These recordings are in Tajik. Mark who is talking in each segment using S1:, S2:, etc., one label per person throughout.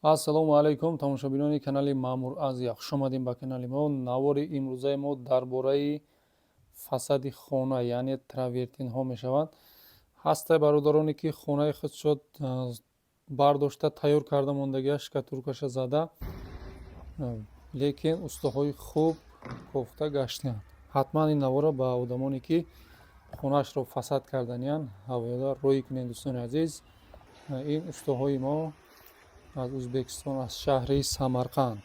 S1: Ассалому алайкум, тамошобинони канали Маъмур Азия, хуш омадем ба канали мо. Навори имрӯзаи мо дар бораи фасади хона, яъне травертинҳо мешавад. Ҳастай бародароне, ки хонаи худшо бардошта, тайёр карда мондагия, штукатуркаша зада, лекин устоҳои хуб кофта гаштаанд. Ҳатман ин наворро ба одамоне, ки хонаашро фасад карданиянд, ҳавола рӯй кунед, дӯстони азиз. Ин устоҳои мо аз Ӯзбекистон, аз шаҳри Самарқанд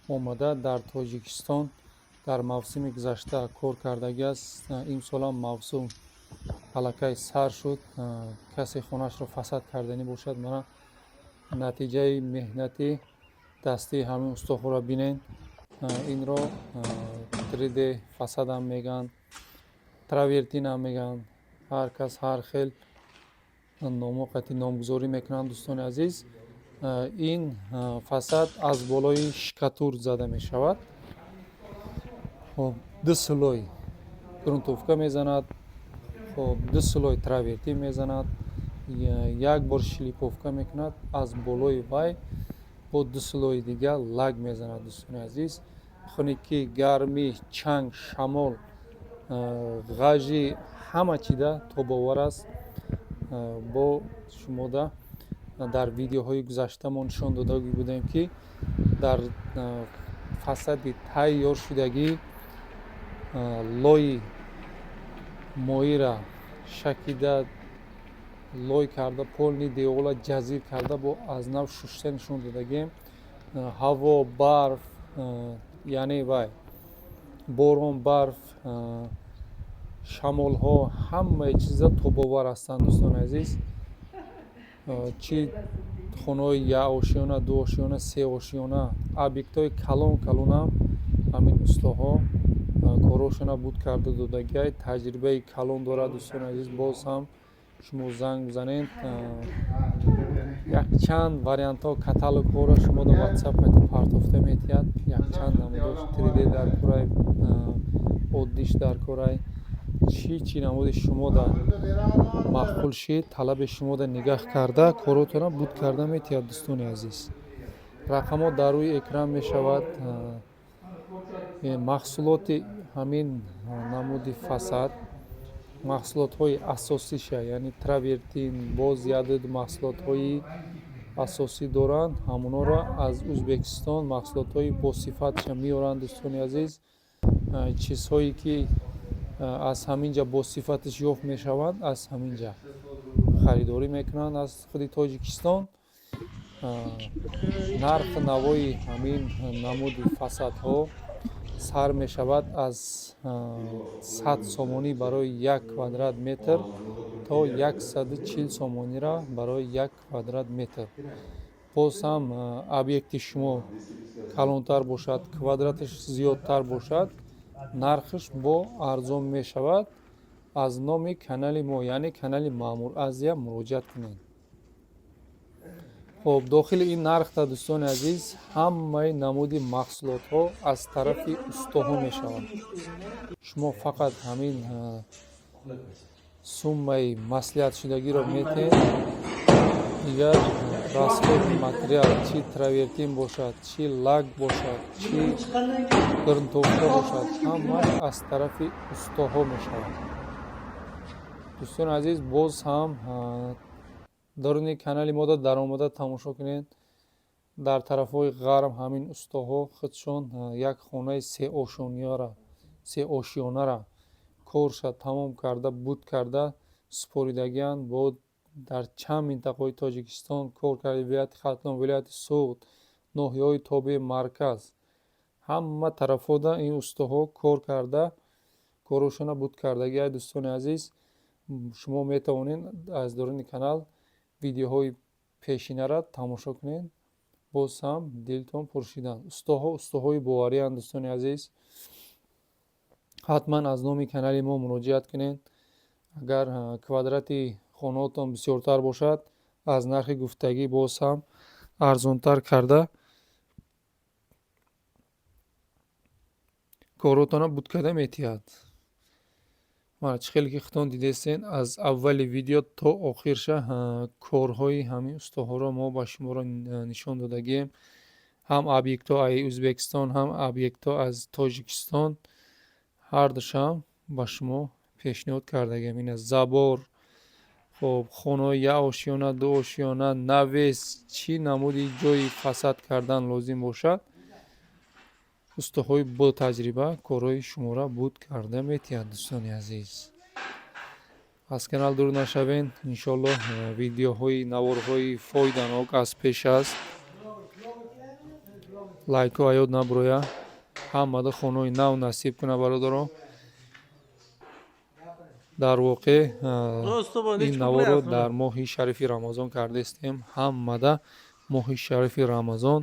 S1: омада, дар Тоҷикистон дар мавсими гузашта кор кардагиаст. Имсолам мавсум аллакай сар шуд. Касе хонаашро фасад карданӣ бошад, мана натиҷаи меҳнати дастии ҳамин устоҳоро бинед. Инро 3D фасадам мегӯянд, травертинам мегӯянд, ҳар кас ҳар хел номо қати номгузорӣ мекунанд, дӯстони азиз. Ин фасад аз болои штукатур зада мешавад. Хоб, ду слой грунтовка мезанад, хоб, ду слой травертин мезанад, як бор шлифовка мекунад, аз болои вай бо ду слои дига лак мезанад, дӯстони азиз. Хунукӣ, гармӣ, чанг, шамол, ғажи, ҳама чида тобовар аст. Бо шумода дар видеоҳои гузашта мо нишон дода будем, ки дар фасади тайёршудагӣ лои моира шакида, лой карда, полный девола ҷазир карда, бо аз нав шушта нишон додагем. Ҳаво, барф, яъне вай борон, барф, шамолҳо, ҳамаи чиза тобовар ҳастанд, дӯстони азиз. Чӣ хонаҳои якошёна, дуошёна, сеошёна, объектҳои калон калонам ҳамин устоҳо корҳошона буд карда додагиай. Таҷрибаи калон дорад, дӯстони азиз. Боз ҳам шумо занг бизанед, якчанд вариантҳо, каталогҳоро шумо дар WhatsApp қати партофта метиҳад. Якчанд намудош 3D дар корай, оддиш дар корай, чӣ чӣ намуди шумода маъқул шид, талаби шумода нигаҳ карда, коротонро буд карда метиҳад, дӯстони азиз. Рақамҳо дар рӯи экран мешавад. Маҳсулоти ҳамин намуди фасад, маҳсулотҳои асосиша, яъне травертин, боз ядуд маҳсулотҳои асосӣ доранд, ҳамонҳоро аз Ӯзбекистон маҳсулотҳои босифатша меоранд, дӯстони азиз. Чизҳое ки аз ҳамин ҷа босифаташ ёфт мешаванд, аз ҳамин ҷа харидорӣ мекунанд, аз худи Тоҷикистон. Нархи навои ҳамин намуди фасадҳо сар мешавад аз 100 сомонӣ барои 1 квадрат метр то 140 сомонира барои 1 квадрат метр. Боз ҳам объекти шумо калонтар бошад, квадраташ зиёдтар бошад, нархаш бо арзон мешавад. Аз номи канали мо, яъне канали Маъмур Азия, муроҷиат кунед. Хоб, дохили ин нархта, дӯстони азиз, ҳамаи намуди маҳсулотҳо аз тарафи устоҳо мешавад. Шумо фақат ҳамин суммаи маслиҳатшудагиро метиҳед, дигар расходи материал, чӣ травертин бошад, чӣ лак бошад, чӣ грунтовка бошад, ҳамааш аз тарафи устоҳо мешавад, дӯстони азиз. Боз ҳам даруни канали мода даромада тамошо кунед. Дар тарафҳои ғарб ҳамин устоҳо худшон як хонаи сеошёнара корша тамом карда, буд карда супоридагианд. Бо дар чанд минтақаҳои Тоҷикистон кор карда, вилояти Хатлон, вилояти Суғд, ноҳияҳои тобеи марказ, ҳама тарафҳода ин устоҳо кор карда, корҳошона буд кардагиай. Дӯстони азиз, шумо метавонед аз даруни канал видеоҳои пешинара тамошо кунед, боз ҳам дилтон пур шидан. Устоҳо устоҳои боварианд, дӯстони азиз. Ҳатман аз номи канали мо муроҷиат кунед. Агар квадрати хонаотон бисёртар бошад, аз нархи гуфтагӣ боз ҳам арзонтар карда, коротонро буд карда метиҳад. Мана, чӣ хеле ки худтон дидестен, аз аввали видео то охирша корҳои ҳамин устоҳоро мо ба шуморо нишон додагием. Ҳам объектҳо аз Ӯзбекистон, ҳам объектҳо аз Тоҷикистон, ҳардушам ба шумо пешниҳод кардагием. Ина забор, хоб, хонаҳои як ошёна, ду ошёна, навес, чӣ намуди ҷои фасад кардан лозим бошад, устоҳои ботаҷриба корҳои шуморо буд карда метиҳад. Дӯстони азиз, аз канал дур нашавен, иншоаллоҳ, видеоҳои, наворҳои фоиданок аз пеш аст. Лайкҳо аёд набуроя. Ҳамада хонаҳои нав насиб куна, бародаро. Дар воқеъ, ин наворро дар моҳи шарифи Рамазон кардаистем. Ҳамада моҳи шарифи Рамазон.